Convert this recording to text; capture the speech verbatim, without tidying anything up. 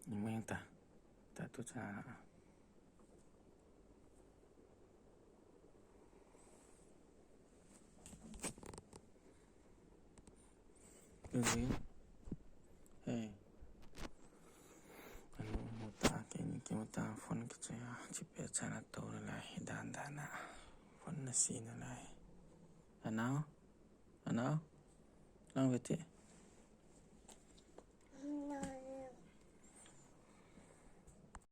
Ni meng ta. Ta tu cha. Hey. Anu muta ke ni ki muta phone ki cha ya. Chipe cha na to lai dan dan na. Phone na si na lai. Anao? Anao? Lang vete.